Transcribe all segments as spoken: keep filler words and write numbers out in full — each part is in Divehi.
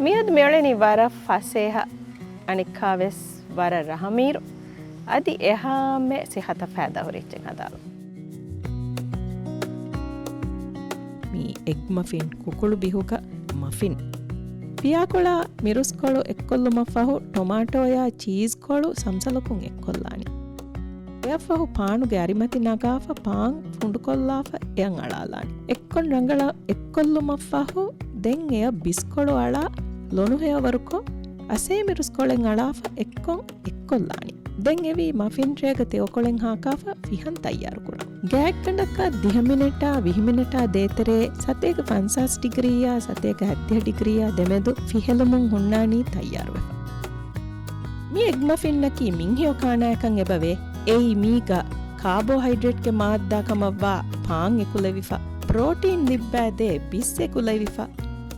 މިއަދު މިއުޅެނީ ވަރަށް ފަސޭހަ، އަނެއްކާވެސް ވަރަށް ރަހަމީރު، އަދި އެހާމެ ސިއްހަތަށް ފައިދާ ހުރި އެއްޗެއް ހަދާލުން. މި އެގް މަފިން ކުކުޅު ބިހުގަ މަފިން. ފިޔާކޮޅާ މިރުސްކޮޅު އެއްކޮށްލުމަށްފަހު ޓޮމާޓޯޔާ ޗީޒްކޮޅު ސަމްސަލަކުން އެއްކޮށްލާނީ. އެއަށްފަހު ޕާނުގެ އަރިމަތި ނަގާފަ ޕާން ފުނޑުކޮށްލާފަ އެއަށް އަޅާލާނީ. އެއްކޮން ރަނގަޅަށް އެއްކޮށްލުމަށްފަހު ދެން އެއަށް ބިސްކޮޅު އަޅާ ލޮނުހެޔޮވަރުކޮށް، އަސޭމިރުސްކޮޅެއް އަޅާފަ އެއްކޮން އެއްކޮށްލާނީ. ދެން އެވީ މަފިން ޓްރޭގަ ތެޔޮކޮޅެއް ހާކާފަ ފިހަން ތައްޔާރުކުރަން. ގާތްގަނޑަކަށް ދިހަ މިނެޓާ ވިހި މިނެޓާ ދޭތެރޭ ސަތޭކަ ފަންސާސް ޑިގްރީއާ ސަތޭކަ ހައްދިހަ ޑިގްރީއާ ދެމެދު ފިހެލުމުން ހުންނާނީ ތައްޔާރުވެފަ. މި އެގް މަފިންއަކީ މިންހެޔޮ ކާނާއަކަށް އެބަވޭ. އެއީ މީގަ ކާބޯހައިޑްރޭޓްގެ މާއްދާ ކަމަށްވާ ޕާން އެކުލެވިފަ، ޕްރޯޓީން ލިއްބާދޭ ބިސް އެކުލެވިފަ،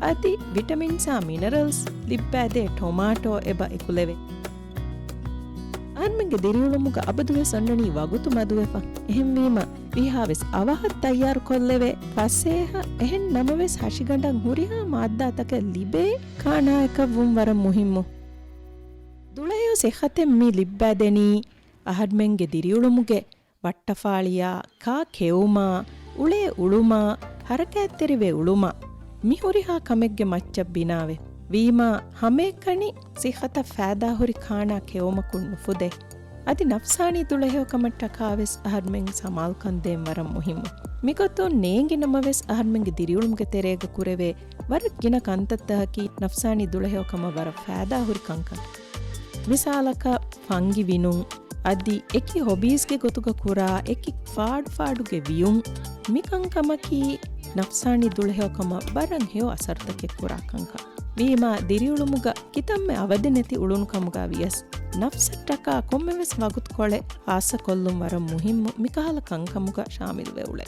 އަދި ވިޓަމިންސްއާ މިނަރަލްސް ލިއްބާދޭ ޓޮމާޓޯ އެބަ އެކުލެވޭ. އަހަރުމެންގެ ދިރިއުޅުމުގަ އަބަދުވެސް އޮންނަނީ ވަގުތު މަދުވެފަ. އެހެންވީމަ، ވީހާވެސް އަވަހަށް ތައްޔާރުކޮށްލެވޭ ފަސޭހަ، އެހެން ނަމަވެސް ހަށިގަނޑަށް ހުރިހާ މާއްދާތަކެއް ލިބޭ ކާނާއަކަށް ވުން ވަރަށް މުހިއްމު. ދުޅަހެޔޮ ސިއްހަތެއް މި ލިއްބާދެނީ އަހަރުމެންގެ ދިރިއުޅުމުގެ ވައްޓަފާޅިއާ، ކާ ކެއުމާ، އުޅޭ އުޅުމާ، ހަރަކާތްތެރިވެ އުޅުމާ، މި ހުރިހާ ކަމެއްގެ މައްޗަށް ބިނާވެ. ވީމާ، ހަމައެކަނި ސިއްހަތަށް ފައިދާހުރި ކާނާ ކެއުމަކުން ނުފުދޭ. އަދި ނަފްސާނީ ދުޅަހެޔޮކަމަށްޓަކާވެސް އަހަރުމެން ސަމާލުކަން ދޭން ވަރަށް މުހިއްމު. މިގޮތުން ނޭނގި ނަމަވެސް އަހަރުމެންގެ ދިރިއުޅުމުގެ ތެރޭގަ ކުރެވޭ ވަރަށް ގިނަ ކަންތައްތަކަކީ ނަފްސާނީ ދުޅަހެޔޮކަމަށް ވަރަށް ފައިދާހުރި ކަންކަން. މިސާލަކަށް، ފަންގި ވިނުން، އަދި އެކި ހޮބީސްގެ ގޮތުގަ ކުރާ އެކި ފާޑުފާޑުގެ ވިޔުން، މި ކަންކަމަކީ ނަފްސާނީ ދުޅަހެޔޮކަމަށް ވަރަށް ހެޔޮ އަސަރުތަކެއް ކުރާ ކަންކަން. ވީމާ، ދިރިއުޅުމުގަ ކިތަންމެ އަވަދި ނެތި އުޅުނު ކަމުގަ ވިޔަސް، ނަފްސަށްޓަކާ ކޮންމެވެސް ވަގުތުކޮޅެއް ޚާއްޞަކޮށްލުން ވަރަށް މުހިއްމު މިކަހަލަ ކަންކަމުގަ ޝާމިލުވެ އުޅޭ.